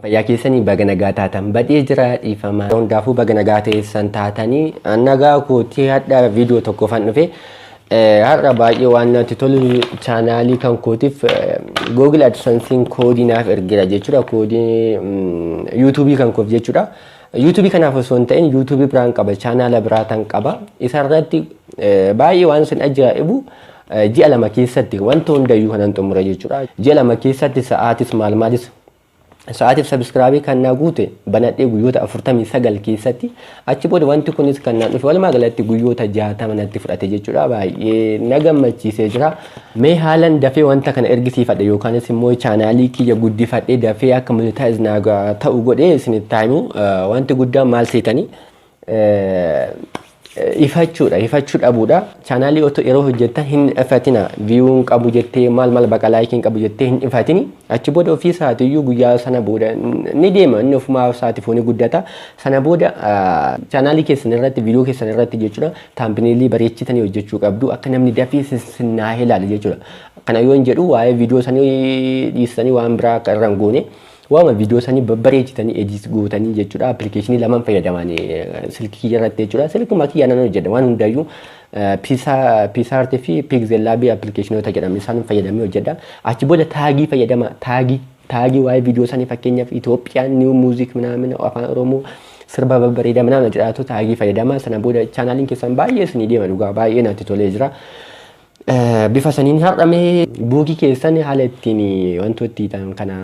Fayyaa keessanii baga nagaa taatan badhee jira dhiifama. Hundaafuu baga nagaa teessan taatanii nagaa kootii hadha viidiyoo tokkoffan dhufe. Har'a baay'ee waan natti tolu chaanaalii kan kootiif Google AdSense'n koodii naaf ergeera jechuudha. Koodii YouTube kan koof jechuudha. YouTube kanaaf osoo hin ta'in YouTube biraan qaba, chaanaala biraa tan qaba. Isarratti baay'ee waan isin ajaa'ibu ji'a 2 keessatti wanta hundayyuu kanan xumura jechuudha. Ji'a 2 keessatti sa'aatis maal maalis sa'aatiif subscribe kan naa guute banadhee guyyoota 49 keessatti, achi booda wanti kunis kan naan dhufe walumaa galatti guyyoota 60 natti fudhate jechuudha. Baay'ee na gammachiisee jira. Mee haalan dafee wanta kana ergisiifadhe yookaanis immoo chaanaalii kiyya guddifadhee dafee akka monetize naa ta'u godhee isinitti himu. Wanti guddaan maal seetanii? Ifachuudha, ifachuu dhabuudha. Chaanaalii otoo yeroo hojjettan hin ifatina. View'n qabu jettee maal maal baqa like'n qabu jettee hin ifatini. Achi booda ofii isaatiiyyuu guyyaa sana booda ni deema, inni ofumaa isaatiif ni guddata. Sana booda chaanaalii keessan irratti, viidiyoo keessan irratti jechuudha, thumbnailii bareechitanii hojjechuu qabdu, akka namni dafee sinnaa ilaalu jechuudha. Kana yoo hin jedhu waa'ee viidiyoo sanii dhiistanii waan biraa akka irra hin goone, waama viidiyoo sanii babbareechitanii edit gootanii jechuudha. Appilikeeshinii lamaan fayyadaman silkii kiyya irratti jechuudha. Silkuma kiyya nan hojjedha waan hundayyuu. PicsArt fi PixelLab appilikeeshinoota jedhamu isaan fayyadamee hojjedha. Achi booda tagii fayyadama. Tagii waa'ee viidiyoo sanii, fakkeenyaaf Itoophiyaan new music minaamin, Afaan Oromoo sirba babbareedaa minaamin jedhaatu tagii fayyadama. Sana booda chaanaaliin keessan baay'ee isinii deema. Dhugaa baay'ee natti tolee jira. Bifa saniin har'amee buukii keessan haala ittiin wantoota hiitan kana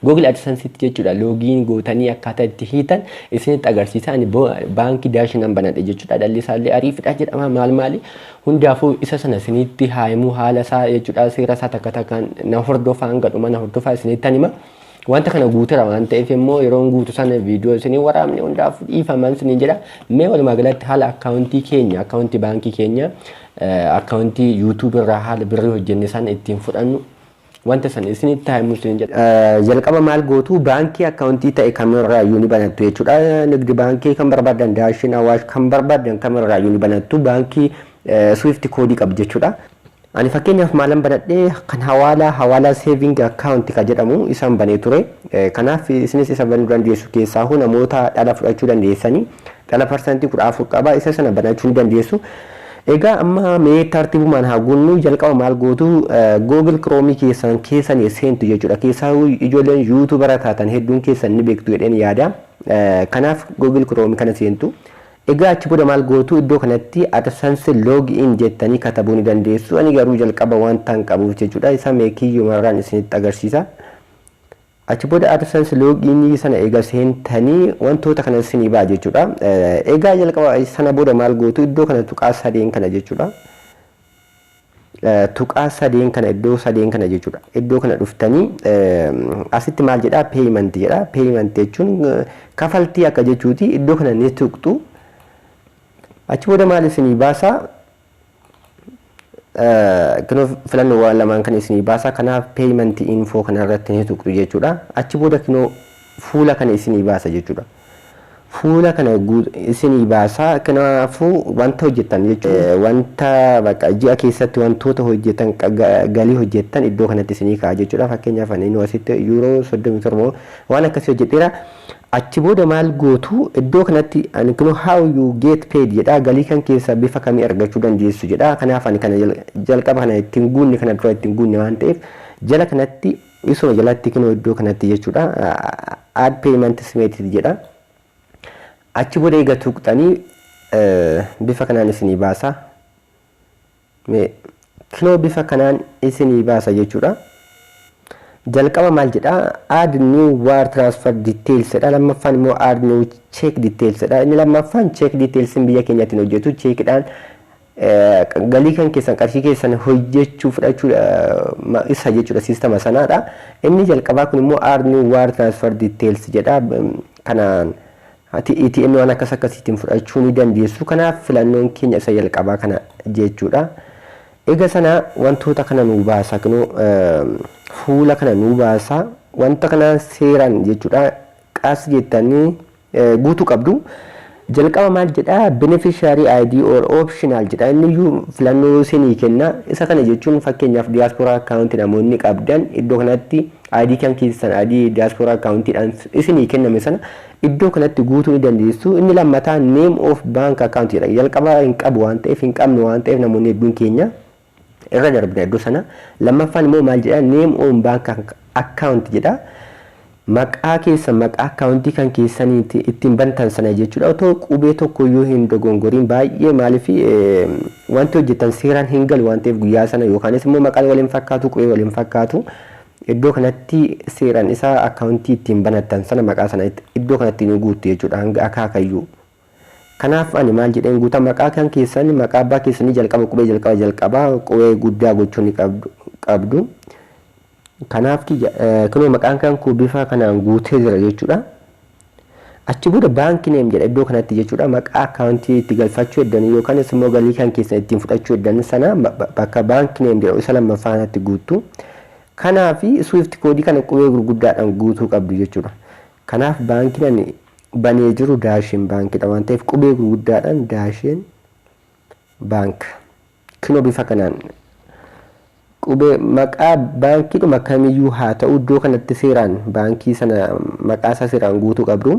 Google AdSense jechuudha, login gootanii akkaataa itti hiitan isinitti agarsiisa. Ani baankii Daashin nan banadhe jechuudha. Dhalli isaallee ariifidha jedhama maal maali. Hundaafuu isa sana isinitti haa himuu haala isaa jechuudha. Seera isaa takka takkaan na hordofaa, hanga dhuma na hordofaa, isinitti hima. Wanta kana guuteera waan ta'eef immoo yeroon guutu sana viidiyoo isinii waraabne, hundaaf dhiifaman isiniin jedha. Mee walumaa galatti haala akkaawuntii keenya, akkaawuntii baankii keenya, akkaawuntii YouTube irraa haala birrii hojjenne sana ittiin fudhannu wanta sana isinitti haa himu isiniin jedha. Jalqaba maal gootu? Baankii akkaawuntii ta'e kamirraayyuu ni banattu jechuudha. Nigdi baankii kan barbaadan, Daashin, Awaash, kan barbaadan kamirraayyuu ni banattu, baankii Swift koodii qabu jechuudha. Ani fakkeenyaaf maalan banadhee? Kan hawaalaa saving account kan jedhamu isaan banee ture. Kanaaf isinis isa banuu dandeessu. Keessaa namoota dhala fudhachuu dandeessanii dhala 14% qaba, isa sana banachuu ni dandeessu. Egaa amma mee tartiibumaan haa guunnu. Jalqaba maal gootu? Google Chrome keessan keessanii seentu jechuudha. Keessaa ijoolleen YouTubera taatan hedduun keessan ni beektu jedheen yaada. Kanaaf Google Chrome kana seentu. Egaa achi booda maal gootu? Iddoo kanatti AdSense log in jettanii katabuu ni dandeessu. Ani garuu jalqaba wanta hin qabuuf jechuudha. Isa meekiyyumarraan isinitti agarsiisa. Achi booda AdSense login sana egaa seentanii wantoota kana isinii ba'a jechuudha. Egaa jalqaba sana booda maal gootu? Iddoo kana tuqaa sadeen kana jechuudha. Tuqaa sadeen kana, iddoo sadeen kana jechuudha. Iddoo kana dhuftanii asitti maal jedhaa? Payment jedha. Payment jechuun kafaltii akka jechuuti. Iddoo kana ni tuqxu. Achi booda maal isinii baasaa? Kinoo filannoo waan lamaan kan isinii baasaa. Kanaaf payment info kana irratti ni tuqxu jechuudha. Achi booda kinoo fuula kana isinii baasa jechuudha. Fuula kana isinii baasaa. Kanaafuu wanta hojjettan jechuudha. Wanta bakka ji'a keessatti wantoota hojjetan, galii hojjettan iddoo kanatti isinii ka'a jechuudha. Fakkeenyaaf ani inni asitti yuuroo 37 waan akkasii hojjedheera. Achi booda maal gootu? Iddoo kanatti ani kunoo "How you get paid" jedha. Galii kan keessa bifa kamii argachuu dandeessu jedha. Kanaaf ani kana jalqaba kana ittiin guunne, kana dura ittiin guunne waan ta'eef, jala kanatti, isuma jalatti kunoo iddoo kanatti jechuudha. "Add payment method" jedha. Achi booda eega tuqxanii bifa kanaan isinii baasa. Kinoo bifa kanaan isinii baasa jechuudha. Jalqaba maal jedha? "Add new wire transfer details" jedha. Lammaffaan immoo "Add new check details" jedha. Inni lammaffaan check details biyya keenyatti hojjetu. Cheekidhaan galii kan keessan, qarshii keessan hojjechuu fudhachuu isa jechuudha, siistama sanaadha. Inni jalqabaa kun immoo "Add new wire transfer details" jedha. Kanaan ATM waan akkas akkasiitiin fudhachuu ni dandeessu. Kanaaf filannoon keenya isa jalqabaa kana jechuudha. Egaa sana wantoota kana nuu baasa, kunoo fuula kana nuu baasa. Wanta kana seeraan jechuudha qas jettanii guutuu qabdu. Jalqaba maal jedhaa? Beneficiary ID or optional jedha. Inni iyyuu filannoo isinii kenna. Isa kana jechuun, fakkeenyaaf, diaspora account namoonni qabdan iddoo kanatti ID kan keessan, ID diaspora accountiidhaan isinii kenname sana iddoo kanatti guutuu ni dandeessu. Inni lammataa name of bank account jedha. Jalqaba hin qabu waan ta'eef, hin qabnu waan ta'eef, namoonni hedduun keenya irra darbina iddoo sana. Lammaffaan immoo maal jedha? Name on bank account jedha. Maqaa keessan, maqaa akkaawuntii kan keessanii ittiin bantan sana jechuudha. Otoo qubee tokko iyyuu hin dogongoriin, baay'ee maaliif wanti hojjetan seeraan hin galu waan ta'eef guyyaa sana, yookaanis immoo maqaan waliin fakkaatu, qubee waliin fakkaatu, iddoo kanatti seeraan isaa akkaawuntii ittiin banattan sana, maqaa sana iddoo kanatti ni guuttu jechuudha hanga akaakayyuu. Kanaaf ani maal jedheen guuta? Maqaa kan keessan, maqaa abbaa keessanii jalqaba, qubee jalqaba jalqabaa qubee guddaa gochuu ni qabdu. Kanaaf kunoo maqaan kan koo bifa kanaan guutee jira jechuudha. Achi booda bank name jedha iddoo kanatti jechuudha. Maqaa akkaawuntii itti galfachuu heddan yookaan immoo galii kan keessan ittiin fudhachuu heddan sana bakka bank name jedhu isa lammaffaa kanatti guuttu. Kanaaf swift koodii kana qubee gurguddaadhaan guutuu qabdu jechuudha. Kanaaf baankiin ani banee jiru Daashin Baankiidha waan ta'eef, qubee gurguddaadhaan Daashin Bank, kinoo bifa kanaan qubee maqaa baankiidhuma kamiyyuu haa ta'u, iddoo kanatti seeraan baankii sana maqaa isaa seeraan guutuu qabdu.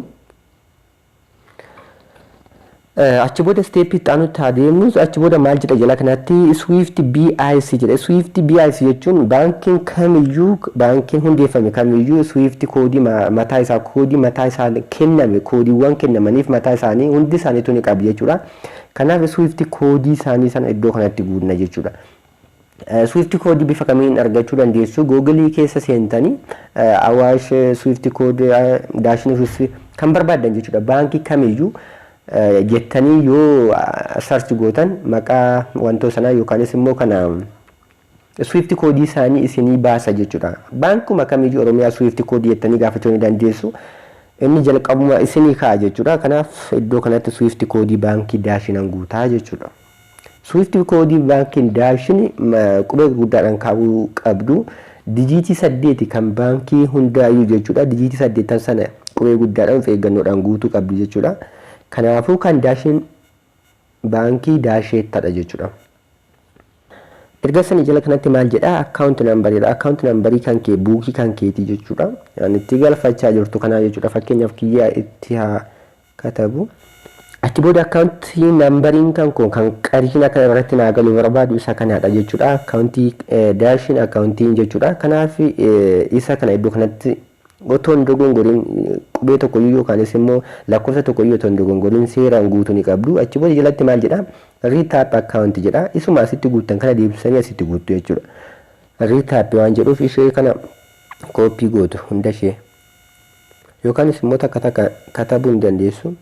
Achi booda steppii itti aanutti haa deemnu. Achi booda maal jedha? Jala kanatti Swift BIC jedha. Swift BIC jechuun baankiin kamiyyuu, baankiin hundeeffame kamiyyuu Swift koodii mataa isaa, koodii mataa isaa kenname, koodiiwwan kennamaniif mataa isaanii hundi isaaniitu ni qabu jechuudha. Kanaaf Swift koodii isaanii sana iddoo kanatti guunna jechuudha. Swift koodii bifa kamiin argachuu dandeessu? Googilii keessa seentanii Awaash Swift code, Daashin Swift kan barbaadan jechuudha. Baankii kamiyyuu jettanii yoo search gootan, maqaa wantoota sanaa yookaanis immoo kana Swift koodii isaanii isinii baasa jechuudha. Baankuma kamiyyuu Oromiyaa Swift koodii jettanii gaafachuu ni dandeessu. Inni jalqabuma isinii ka'a jechuudha. Kanaaf iddoo kanatti Swift koodii baankii Daashinan guutaa jechuudha. Swift koodii baankiin Daashin qubee gurguddaadhaan kaa'uu qabdu. Dijiitii 8 kan baankii hundaayyuu jechuudha. Dijiitii 8 sana qubee guddaadhaan of eeggannoodhaan guutuu qabdu jechuudha. Kanaafuu kan Daashin Baankii Daasheettadha jechuudha. Erga sanii jala kanatti maal jedhaa? Account numberiidha. Account numberii kan kee, buukii kan keetii jechuudha. Ani itti galfachaa jirtu kanaa jechuudha. Fakkeenyaaf kiyyaa itti haa katabu. Achi booda akkaawuntii numberiin kan koo kan qarshiin akka irratti naa galu barbaadu isa kanaadha jechuudha. Akkaawuntii Daashin akkaawuntiin jechuudha. Kanaaf isa kana iddoo kanatti otoo hin dogongoriin, qubee tokkoyyuu yookaanis immoo lakkoofsa tokkoyyuu otoo hin dogongoriin seeraan guutuu ni qabdu. Achi booda jalatti maal jedhaa? Retype account jedha. Isuma asitti guuttan kana deebisanii asitti guuttu jechuudha. Retype waan jedhuuf ishee kana copy gootu hunda ishee. Yookaanis immoo takka takka katabuu ni dandeessu.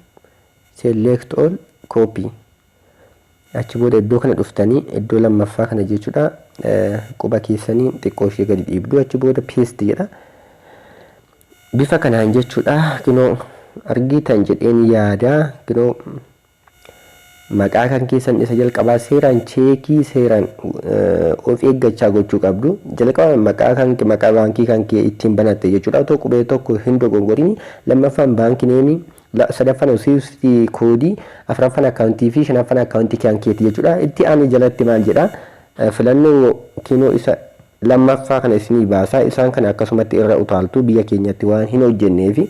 Select all, copy. Achi booda iddoo kana dhuftanii, iddoo lammaffaa kana jechuudha, quba keessanii xiqqoo ishee gadi dhiibdu. Achi booda paste jedha. Bifa kanaan jechuudha. Kinoo argitan jedheen yaada. Kinoo maqaa kan keessan isa jalqabaa seeraan check, seeraan of eeggachaa gochuu qabdu. Jalqaba maqaa kan, maqaa baankii kan kee ittiin banatte jechuudha. Otoo qubee tokko hin dogongoriin. Lammaffaan bank name, sadaffaan swift koodii, afuraffaan akkaawuntii fi shanaffaan akkaawuntii kan keeti jechuudha. Itti aanu jalatti maal jedha? Filannoo kinoo isa lammaffaa kana isinii baasaa. Isaan kana akkasumatti irra utaaltu, biyya keenyatti waan hin hojjenneefi.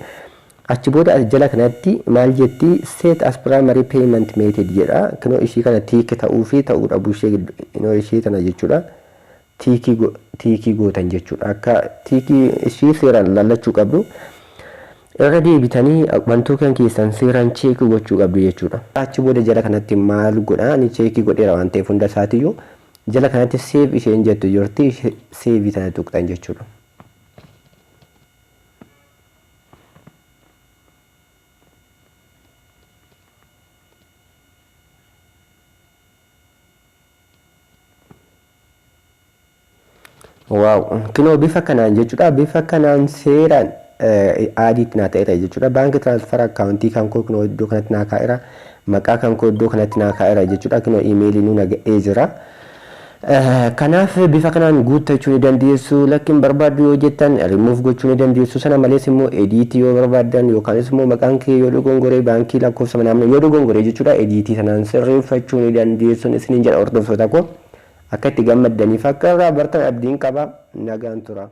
Achi booda as jala kanatti maal jetti? Set as primary payment method jedha. Kinoo ishii kana tick ta'uu fi ta'uu dhabuu ishee, kinoo ishii tana jechuudha. Tick gootan jechuudha. Akka tickii ishii seeraan lallachuu qabdu. Irra deebitanii wantoota kan keessan seeraan check gochuu qabdu jechuudha. Achi booda jala kanatti maal godha? Ani check godheera waan ta'eef hunda isaatiyyuu, jala kanatti save isheen jettu jirti, save tana tuqxan jechuudha. Wow, kinoo bifa kanaan jechuudha. Bifa kanaan seeraan add naa ta'eera jechuudha. Bank transfer akkaawuntii kan koo kinoo iddoo kanatti naa kaa'eera. Maqaa kan koo iddoo kanatti naa kaa'eera jechuudha. Kinoo iimeelii nu naga'ee jira. Kanaaf bifa kanaan guuttachuu ni dandeessu. Lakkiin barbaaddu yoo jettan rimuuf gochuu ni dandeessu. Sana malees immoo edit yoo barbaaddan, yookaanis immoo maqaan kee yoo dogongoree, baankii lakkoofsa manaa yoo dogongoree jechuudha, edit sanaan sirreeffachuu ni dandeessu isiniin jedha. Hordoftoota koo, akka itti gammaddaniif akka irraa bartan abdiin qaba. Nagaan tura.